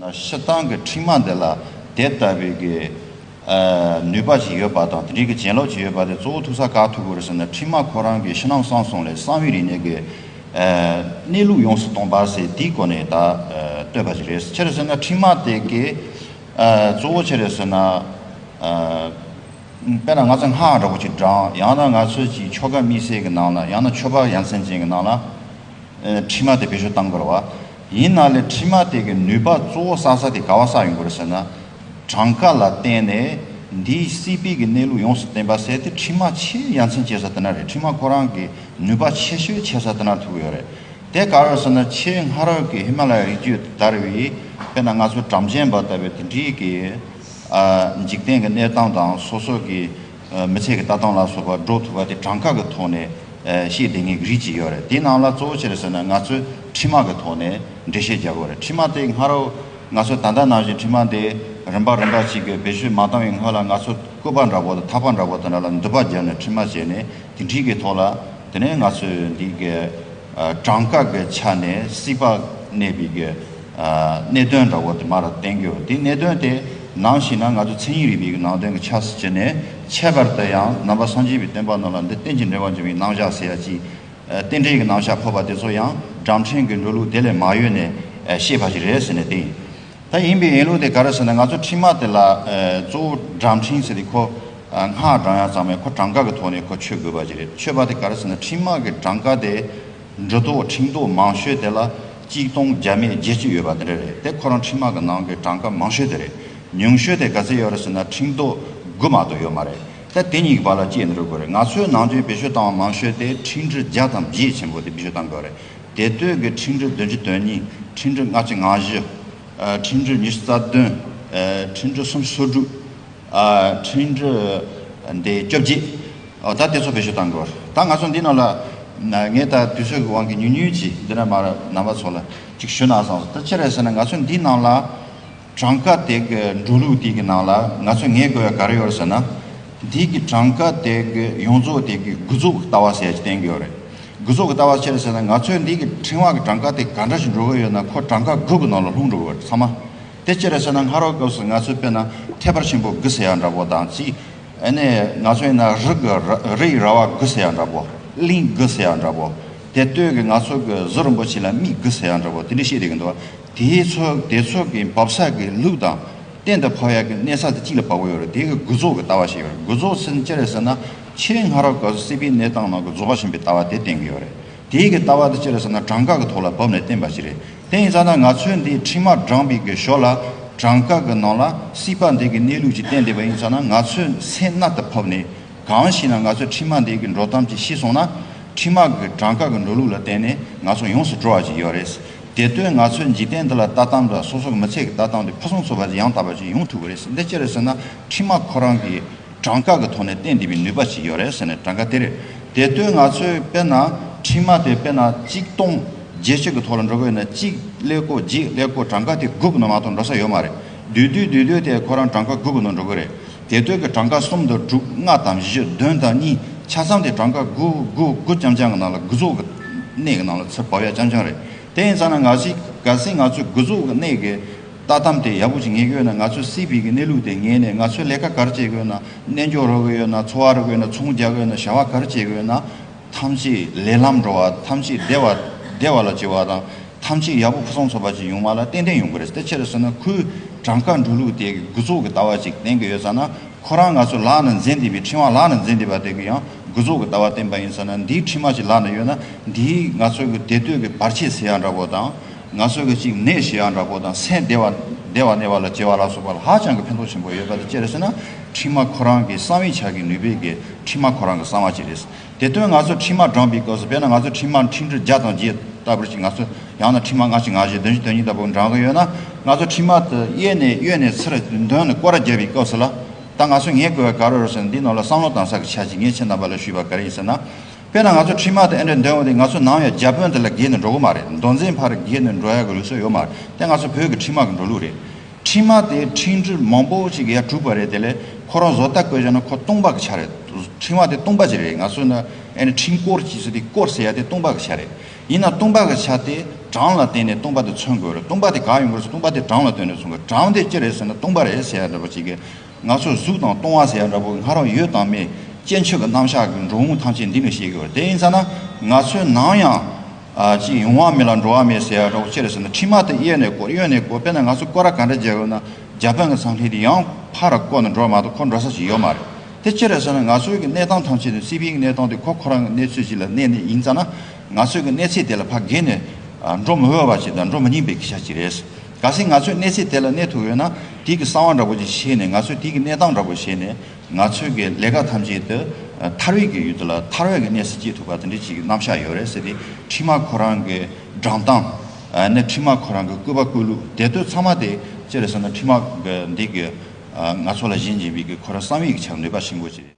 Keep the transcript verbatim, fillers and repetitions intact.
སྤྱིར་བཏང་གི་ཕྲེང་བ་འདི་ལ་དེ་ལྟ་བུའི་གི་ནུས་པ་ཅིག་ཡོད་པ་དང་དེ་འདྲའི་གི་གྱེན་ལོག་ཅིག་ཡོད་པ་དེ་གཙོ་བོ་ཐུག་ས་ག་ཐུག་གི་རེད་ཟེར་ན། ཕྲེང་བ་ཁོ་རང་གི་ཕྱི་ནང་གསང་གསུམ་ལས་གསང་བའི་རིག་གནས་ཀྱི་གནས་ལུགས་ཡོངས་སུ་སྟོན་པ་ཟེར་དེའི་སྒོ་ནས་ད་བསྟོད་པ་ཞིག་རེད། ཅི་རེད་ཟེར་ན་ཕྲེང་བ་དེ་གི་གཙོ་བོ་ཅི་རེད་ཟེར་ན། དཔེར་ན་ང་ཚོ་སྔགས་འདྲ་པོ་ཅིག་བགྲང་ཡང་ན་ང་ཚོ་ཅིག་ཆོ་ག་དམིགས་བསལ་གྱི་ནང་ལ་ཡང་ན་མཆོད་པ་ཡ་མཚན་ཅན་གྱི་ནང་ལ། ཨ་ཕྲེང་བ་དེ་བེད་སྤྱོད་བཏང་དགོས་རེད་བ། ཡིན་ན་ལས་ཕྲེང་བ་དེ་གི་ནུས་པ་གཙོ་བོ་བསགས་ས་དེ་ག་བ་བསགས་ཡོང་དགོས་རེད་ཟེར་ན། གྲངས་ཀ་ལ་བརྟེན་ནས་འདིའི་སྲིད་པའི་གི་གནས་ལུགས་ཡོངས་སུ་བསྟན་པ་ཟེར་དེ་ཕྲེང་བ་ཆེས་ཡ་མཚན་ཆེ་ས་དེ་ན་རེད། ཕྲེང་བ་ཁོ་རང་གི་ནུས་པ་ཆེ་ཤོས་ཆེ་ས་དེ་ན་ཐུག་ཡོད་རེད། དེ་ག་རེ་ཟེར་ན་ཆེས་སྔ་རབས་ཀྱི་ཧི་མ་ལ་ཡའི་རི་རྒྱུད་དར་བའི་དཔེར་ན་ང་ཚོ་གྲམ་ཆེན་པ་ལྟ་བུའི་དེ་འདྲའི་གི་ཨ་འཇིག་རྟེན་གྱི་གནས་སྟངས་དང་སོ་སོ་གི་ཨ་མི་ཚེ་གི་ལྟ་སྟངས་ལ་སོགས་པ་འགྲོ་ཐུབ་པ་དེ་གྲངས་ཀ་གི་ཐོག་ནས་ཨ་བཤད་བསྡད་མཁན་གྱི་རིགས་ཅིག་ཡོད་རེད། དེའི་ནང་ལ་གཙོ་བོ་ཆེ་རེད་ཟེར་ན་ང་ཚོས་ཕྲེང་བ་གི་ཐོག་ནས་འགྲེལ་བཤད་རྒྱག་དགོས་རེད། ཕྲེང་བ་དེ་སྔ་རབས་ང་ཚོ་ད་ལྟ་ནང་བཞིན་ཕྲེང་བ་འདི་རིམ་པ་རིམ་པ་ཅིག་གི་བེད་སྤྱོད་མ་བཏང་བའི་སྔོན་ལ་ང་ཚོ་སྐུད་པ་འདྲ་པོ་དང་ཐག་པ་འདྲ་པོ་དེ་འདྲ་ལ་མདུད་པ་བརྒྱབ་ནས་ཕྲེང་བ་བྱས་ནས་དེ་འདྲའི་གི་ཐོག་ལ་དེ་ནས་ང་ཚོས་འདི་གི་ཨ་གྲངས་ཀ་གི་ཆ་ནས་སྲིད་པ་གནས་པའི་གི་ཨ་གནད་དོན་འདྲ་པོ་དེ་མར་བསྟན་གྱི་ཡོད། དེ་གནད་དོན་དེ་ནང་བཞིན་ན་ང་ཚོ་མཚན་ཉིད་རིག་པའི་གི་ནང་དོན་གྱི་ཆ་སུ་བྱས་ནས་ཁྱད་པར་དུ་ཡང་ནང་པ་སངས་རྒྱས་པའི་བསྟན་པ་ནང་ལ་འདི་རྟེན་ཅིང་འབྲེལ་བར་འབྱུང་བའི་རྣམ་གཞག་ཟེར་ཡ་ཅིག་ཨ་རྟེན་འབྲེལ་གྱི་རྣམ་གཞག་ཕབ་པ་དེ་ཚོ་ཡང་སྒྲ་ཕྲེང་གི་འགྲོ་ལུགས་དེ་ལས་མ་གཡོས་ནས་ཨ་བཤད་པ་ཞིག་རེད་ཟེར་ནས་དེ་ཡིན། ད་ཡིན་པའི་ཡིན་ལུགས་དེ་ག་རེ་ཟེར་ན་ང་ཚོ་ཕྲེང་བ་དེ་ལ་ཨ་གཙོ་བོ་སྒྲ་ཕྲེང་ཟེར་དེ་ཁོ་ཨ་སྔགས་བགྲང་ཡ་ཙམ་མེད། ཁོ་གྲངས་ཀ་གི་ཐོག་ནས་ཁོ་ཆོད་དགོས་པ་ཞིག་རེད། ཆོད་པ་དེ་ག་རེ་ཟེར་ན་ཕྲེང་བ་གི་གྲངས་ཀ་དེ་འབྲུ་རྡོག་ཕྲེང་རྡོག་མང་ཤོས་དེ་ལ་གཅིག་སྟོང་བརྒྱ་མེད་བརྒྱད་ཅུ་ཡོད་པ་དེ་འདྲ་རེད། དེ་ཁོ་རང་ཕྲེང་བ་གི་ནང་གི་གྲངས་ཀ་མང་ཤོས་དེ་རེད། ཉུང་ཤོས་དེ་ག་ཚད་ཡོད་རེད་ཟེར་ན་ཕྲེང་རྡོག་དགུ་མ་གཏོགས་ཡོད་མ་རེད། ད་དེ་གཉིས་ཀྱི་བར་ལ་སྐྱེས་ནས་འགྲོ་དགོས་རེད། ང་ཚོའི་ནང་དོན་བེད་སྤྱོད་བཏང་བ་མང་ཤོས་དེ་ཕྲེང་འབྲུ་བརྒྱ་དང་བརྒྱད་ཆེན་པོ་དེ་བེད་སྤྱོད་བཏང་དགོས་རེད། དེ་དུས་ཀྱི་ཕྲེང་འབྲུ་བདུན་ཅུ་དོན་གཉིས། ཕྲེང་འབྲུ་ལྔ་བཅུ་ང་བཞི། ཨ་ཕྲེང་འབྲུ་ཉི་ཤུ་རྩ་བདུན། ཨ་ཕྲེང་འབྲུ་སུམ་ཅུ་སོ་དྲུག་ཨ་ཕྲེང་འབྲུ་འདི་བཅོ་བརྒྱད། ཨོ་ད་དེ་ཚོ་བེད་སྤྱོད་བཏང་དགོས། ད་ང་ཚོ་འདི་ནང་ལ་ན་ངས་ད་དུས་ཚོད་ཀྱི་དབང་གིས་ཉུང་ཉུང་ཅིག་འདི་ན་མར་རྣམ་པ་ཚོ་ལ་ཅིག་ཞུ་ན་བསམ་སོང་། ད་ཅི་རེད་ཟེར་ན་ང་ཚོ་འདི་ནང་ལ་གྲངས་ཀ་དེ་གི་འགྲོ་ལུགས་དེ་གི་ནང་ལ་ང་ཚོ་ངེས་དགོས་ཡ་ག་རེ་ཡོད་རེད་ཟེར་ན། འདི་གི་གྲངས་ཀ་དེ་གི་ཡོངས་རྫོགས་དེ་གི་དགུ་རྫོགས་ཀྱི་ལྟ་བ་ཟེར་ཡ་ཅིག་བསྟན་གྱི་ཡོད་རེད། དགུ་རྫོགས་ཀྱི་ལྟ་བ་ཅི་རེད་ཟེར་ན་ང་ཚོས་འདི་གི་ཕྲེང་བ་གི་གྲངས་ཀ་དེ་ག་འདྲ་ཞིག་འགྲོ་གི་ཡོད་ན་ཁོ་གྲངས་ཀ་དགུ་གི་ནང་ལ་ལྷུང་འགྲོ་གི་ཡོད་རེད་ཚང་མ། དེ་ཅི་རེད་ཟེར་ན་སྔ་རབས་སྐབས་སུ་ང་ཚོས་དཔེར་ན་ཐེག་པ་ཆེན་པོ་དགུ་ཟེར་ཡ་འདྲ་པོ་དང་ཅིག་ཨ་ནི་ང་ཚོ་ཡིན་ན་རི་གི་ར་རི་ཡི་ར་བ་དགུ་ཟེར་ཡ་འདྲ་པོ། གླིང་དགུ་ཟེར་ཡ་འདྲ་པོ། དེ་སྟོད་ཀྱི་ང་ཚོ་གི་གཟུ་རིན་པོ་ཆེ་ལ་མིག་དགུ་ཟེར་ཡ་འདྲ་པོ་དེ་འདྲ་བཤད་བསྡད་ཀྱི་འདུག་དེའི་ཚོ་དེ་ཚོ་གི་འབབ་ས་གི་ལུགས་དང་གཏན་དུ་ཕབ་ཡ་གི་གནས་ས་དེ་གཅིག་ལ་བབས་ཀྱི་ཡོད་རེད། དེ་གི་དགུ་རྫོགས་ཀྱི་ལྟ་བ་ཞིག་ཡོད་རེད། དགུ་རྫོགས་ཟེར་ན་ཅི་རེད་ཟེར་ན་ཆེས་སྔ་རབས་སྐབས་སུ་སྲིད་པའི་གནས་སྟངས་ནང་གི་རྫོགས་པ་ཆེན་པོའི་ལྟ་བ་དེ་བསྟན་གྱི་ཡོད་རེད། དེའི་གི་ལྟ་བ་དེ་ཅི་རེད་ཟེར་ན་གྲངས་ཀ་གི་ཐོག་ལ་བབས་ནས་བསྟན་པ་ཞིག་རེད། དེ་ཡིན་ཙང་ན་ང་ཚོས་འདི་ཕྲེང་བ་བགྲངས་པའི་གི་ཞོར་ལ་གྲངས་ཀ་གི་ནང་ལ་སྲིད་པ་འདི་གི་གནས་ལུགས་ཅིག་བསྟན་བསྡད་པ་ཡིན་ཙང་ན་ང་ཚོས་སེམས་རྣལ་དུ་ཕབ་ནས་གང་ཞིག་ན་ང་ཚོས་ཕྲེང་བ་འདི་གི་འགྲོ་སྟངས་ཅིག་ཤེས་སོང་ན་ཕྲེང་བ་གི་གྲངས་ཀ་གི་འགྲོ་ལུགས་ལ་བརྟེན་ནས་ང་ཚོ་ཡོངས་སུ་གྲོལ་བ་ཅིག་ཡོད་རེད། དེ་དུས་ང་ཚོའི་འཇིག་རྟེན་འདི་ལ་ལྟ་སྟངས་དང་སོ་སོ་གི་མི་ཚེ་གི་ལྟ་སྟངས་དེ་ཕུན་སུམ་ཚོགས་པ་ཅིག་ཡང་དག་པ་ཅིག་ཡོང་ཐུབ་ཀྱི་རེད། འདི་ཅི་རེད་ཟེར་ན་ཕྲེང་བ་ཁོ་རང་གི་གྲངས་ཀ་གི་ཐོག་ནས་བསྟན་བསྡད་པའི་ནུས་པ་ཞིག་ཡོད་རེད་ཟེར་ནས་གྲངས་ཀ་དེ་རེད། དེ་དུས་ང་ཚོས་དཔེར་ན་ཕྲེང་བ་དེ་དཔེར་ན་གཅིག་སྟོང་བརྒྱད་ཅུ་གི་ཐོག་ལ་འགྲོ་གི་ཡོད་ན་གཅིག་ཀླད་ཀོར་བརྒྱད་ཀླད་ཀོར་གྲངས་ཀ་དེ་དགུ་གི་ནང་མ་གཏོགས་འགྲོ་ས་ཡོད་མ་རེད། བསྡུས་བསྡུས་བསྡུས་བསྡུས་དེ་ཁོ་རང་གྲངས་ཀ་དགུ་གི་ནང་འགྲོ་གི་རེད། དེ་དུས་ཀྱི་གྲངས་ཀ་གསུམ་དང་དྲུག་ལྔ་དང་བཞི་བདུན་དང་གཉིས་ཆ་ཚང་དེ་གྲངས་ཀ་དགུ་དགུ་དགུ་རྐྱང་རྐྱང་གི་ནང་ལ་དགུ་རྫོགས་ཀྱི་གནས་ཀྱི་ནང་ལ་ཚུར་བབས་ཡ་རྐྱང་རྐྱང་རེད། དེ་ཡིན་ཙང་ན་ང་ཚོས་གལ་སྲིད་ང་ཚོས་དགུ་རྫོགས་ཀྱི་གནས་ཀྱི་ལྟ་སྟངས་དེ་ཡག་པོ་ཅིག་ངེས་ཀྱི་ཡོད་ན་ང་ཚོས་སྲིད་པའི་གི་གནས་ལུགས་དེ་ངེས་ནས་ང་ཚོས་ལས་ཀ་ག་རེ་བྱེད་ཀྱི་ཡོད་ན་རྣལ་འབྱོར་རོལ་གི་ཡོད་ན་འཚོ་བ་རོལ་གི་ཡོད་ན་ཚོང་རྒྱག་གི་ཡོད་ན་བྱ་བ་ག་རེ་བྱེད་ཀྱི་ཡོད་ན་ཐམས་ཅད་ལས་ལམ་འགྲོ་བ་ཐམས་ཅད་བདེ་བ་བདེ་བ་ལ་སྐྱེ་བ་དང་ཐམས་ཅད་ཡག་པོ་ཕུན་སུམ་ཚོགས་པ་ཅིག་ཡོང་བ་ལ་ཏན་ཏན་ཡོང་གི་རེད། དེ་ཅི་རེད་ཟེར་ན་ཁོའི་གྲངས་ཀ་འགྲོ་ལུགས་དེ་གི་དགུ་རྫོགས་ཀྱི་ལྟ་བ་ཅིག་བསྟན་གི་ཡོད་ཙང་ན། ཁོ་རང་ང་ཚོ་ལག་ནས་འཛིན་བསྡད་པའི་ཕྲེང་བ་ལག་ནས་འཛིན་བསྡད་པ་དེ་གི་ཡང་དགུ་རྫོགས་ཀྱི་ལྟ་བ་བསྟན་པ་ཡིན་ཙང་ན་འདིའི་ཕྲེང་བ་ཅིག་ལག་ནས་ཡོད་ན་འདིའི་ང་ཚོ་གི་བདེ་སྡུག་གི་བར་ཆད་སེལ་ཡག་འདྲ་པོ་དང་ང་ཚོ་གི་ཅིག་ནད་ཞི་ཡག་འདྲ་པོ་དང་སེམས་བདེ་བ་བདེ་བ་གནས་པ་ལ་སྐྱེ་བ་ལ་སོགས་པ་ལ་ཧ་ཅང་གི་ཕན་ཐོགས་ཆེན་པོ་ཡོད་པ་དེ་ཅི་རེད་ཟེར་ན་ཕྲེང་བ་ཁོ་རང་གི་གསང་བའི་ཆ་གི་ནུས་པའི་གི་ཕྲེང་བ་ཁོ་རང་གི་གསང་བ་ཅིག་རེད། དེ་དོན་ང་ཚོ་ཕྲེང་བ་བགྲངས་པའི་སྐབས་སུ་དཔེར་ན་ང་ཚོ་ཕྲེང་བ་ཕྲེང་འབྲུ་བརྒྱ་དང་བརྒྱད་ལྟ་བུར་ཅིག་ང་ཚོ་ཡང་ན་ཕྲེང་བ་ལྔ་བཅུ་ང་བཞི་བདུན་ཅུ་དོན་གཉིས་ལྟ་བུ་བགྲངས་གི་ཡོད་ན་ང་ཚོ་ཕྲེང་བ་དེ་གཡས་ནས་གཡོན་ནས་ཚུར་འདོན་ནས་སྐོར་ར་བརྒྱབ་པའི་སྐབས་སུ་ལ་ད་ང་ཚོ་ངེས་དགོས་པ་ག་རེ་རེད་ཟེར་ན་འདི་ནང་ལ་བསམ་བློ་བཏང་ས་གི་ཆ་ཅིག་ངས་ཁྱེད་རྣམ་པ་ལ་ཞུས་པ་ག་རེ་ཡིན་ཟེར་ན། དཔེར་ན་ང་ཚོ་ཕྲེང་བ་དེ་ཨེ་འདྲ་འདོན་འོང་དུས་ང་ཚོ་ནམ་ཡང་རྒྱ་དཔོན་དེ་ལ་བརྒལ་ནས་འགྲོ་གི་མ་རེད། མདོ་འཛིན་ཕར་བརྒལ་ནས་འགྲོ་ཡག་གི་ལུགས་སྲོལ་ཡོད་མ་རེད། དེ་ང་ཚོ་བོད་ཀྱི་ཕྲེང་བ་གི་འགྲོ་ལུགས་རེད། ཕྲེང་བ་དེ་ཕྲེང་འབྲུ་མང་པོ་ཅིག་ཡར་གྲུབ་པ་རེད། དེ་ལས་ཁོ་རང་བཟོ་ལྟ་བཀོད་བྱས་ན་ཁོ་སྟོང་པ་གི་ཆ་རེད། ཕྲེང་བ་དེ་སྟོང་པ་ཅིག་རེད། ང་ཚོ་ན་ཨེ་ནི་ཕྲེང་སྐོར་གྱི་ཟེར་དེ་སྐོར་ཟེར་ཡ་དེ་སྟོང་པ་གི་ཆ་རེད། ཡིན་ན་སྟོང་པ་གི་ཆ་དེ་གྲངས་ལ་བརྟེན་ནས་སྟོང་པ་དེ་མཚོན་དགོས་རེད། སྟོང་པ་དེ་ག་ཡོང་དགོས་རེད་ཟེར། སྟོང་པ་དེ་གྲངས་ལ་བརྟེན་ནས་མཚོན་དགོས། གྲངས་དེ་ཅི་རེད་ཟེར་ན་སྟོང་པ་རེད་ཟེར་ཡ་འདྲ་པོ་ཅིག་གི། ང་ཚོ་གཟུགས་དང་སྟོང་བ་ཟེར་ཡ་འདྲ་པོ་སྔར་བ་ཡོད་དང་མེད་སྐྱེ་མཆེད་ཀྱི་རྣམ་གཞག་གི་འགྲོ་འོང་ཐམས་ཅད་འདི་ནས་ཤེས་དགོས་རེད། དེ་ཡིན་ཙང་ན་ང་ཚོའི་ནང་ཡང་ཨ་ཅིག་ཡོང་བ་མེད་ལ་འགྲོ་བ་མེད་ཟེར་ཡ་འདྲ་པོ་ཅི་རེད་ཟེར་ན། མཁྲིག་མ་དེ་གཡས་ནས་བསྐོར་གཡོན་ནས་བསྐོར། དཔེར་ན་ང་ཚོ་སྐོར་ར་ག་འདྲ་རྒྱག་ཡོད་ན་རྒྱ་དཔོན་གྱི་འཚམས་འཕྲིན་དེ་ཡང་ཕར་ར་བསྐོར་ནས་འགྲོ་བ་མ་གཏོགས་ཁོ་འགྲོ་ས་ཞིག་ཡོད་མ་རེད། དེ་ཅི་རེད་ཟེར་ན་ང་ཚོའི་གི་གནས་སྟངས་ཐམས་ཅད་དེ་སྲིད་པའི་གནས་སྟངས་དེ་ཁོ་ཁོ་རང་གི་གནས་ཚུལ་ཞིག་ལ་གནས་ནས་ཡིན་ཙང་ན། ང་ཚོའི་གི་གནས་ཚད་དེ་ལ་ཕར་བརྒལ་ནས་ཨ་འགྲོ་མི་འོས་པ་ཞིག་དང་འགྲོ་མི་ཉན་པའི་སྐད་ཆ་ཅིག་རེད། གལ་སྲིད་ང་ཚོས་གནས་ཚད་དེ་ལ་གནས་ཐུབ་ཡོད་ན། དེའི་གི་གསང་བ་འདྲ་པོ་ཅིག་བྱས་ནས། ང་ཚོས་དེའི་གི་གནས་སྟངས་འདྲ་པོ་བྱས་ནས། ང་ཚོའི་གི་ལས་ཀ་ཐམས་ཅད་དེ་ཨ་ཐར་བའི་གི་ཡུལ་དེ་ལ་ཐར་བའི་གི་གནས་སུ་སྐྱེལ་ཐུབ་པ་དེ་འདྲའི་ཅིག་གི་རྣམ་གཞག་ཡོད་རེད་ཟེར་ཏེ། མཁྲིག་མ་ཁོ་རང་གི་འགྲངས་སྟངས། ཨ་ནི་མཁྲིག་མ་ཁོ་རང་གི་བཀོད་པ་བཀོད་ལུགས་དེ་དོན་ཚང་མ་དེ་ཅི་རེད་ཟེར་ན། མཁྲིག་མ་གི་འདི་གི་ཨ་ང་ཚོ་ལ་བྱིན་བྱིན་པའི་གི་ཁོ་རང་གསང་བའི་གི་ཆ་ནུས་པ་ཆེན་པོ་ཅིག་རེད།